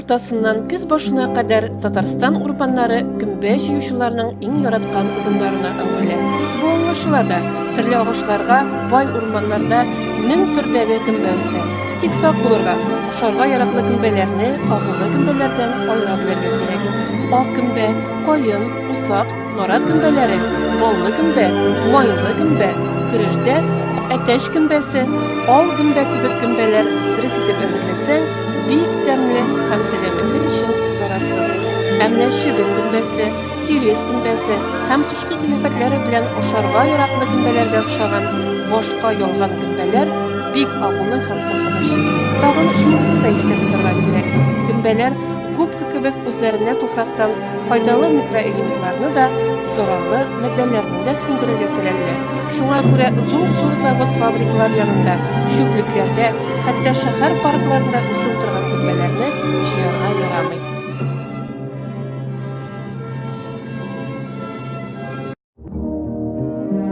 уртасыннан көз башына кадәр Татарстан урманнары гөмбә җыючыларның иң яраткан урыннарына әверелә. Бу аңлашыла да, төрле агачларга бай урманнарда мең төрдәге гөмбә үсә. Тик сак булырга, ашарга яраклы гөмбәләрне агулы гөмбәләрдән аера белергә кирәк. Ак гөмбә, каен, усак, Нарат гөмбәләре, баллы гөмбә, майлы гөмбә, көрәштә әтәч гөмбәсе, ал гөмбә кебек гөмбәләр дөрес итеп әзерләсәң, бик тәмле һәм сәламәтлек өчен зарарсыз. Ә менә чебен гөмбәсе, тирес гөмбәсе һәм тышкы кыяфәтләре белән ашарга яраклы гөмбәләргә охшаган башка ялган гөмбәләр бик агулы һәм куркыныч. Тагын шунысын да истә тотарга кирәк, гөмбәләр губка кебек үзләренә туфрактан файдалы микроэлементларны да, зарарлы матдәләрне дә сеңдерергә сәләтле. Шуңа күрә зур-зур завод-фабрикалар янында, чүплекләрдә, хәтта шәһәр паркларында үсеп утырган гөмбәләрне җыярга ярамый.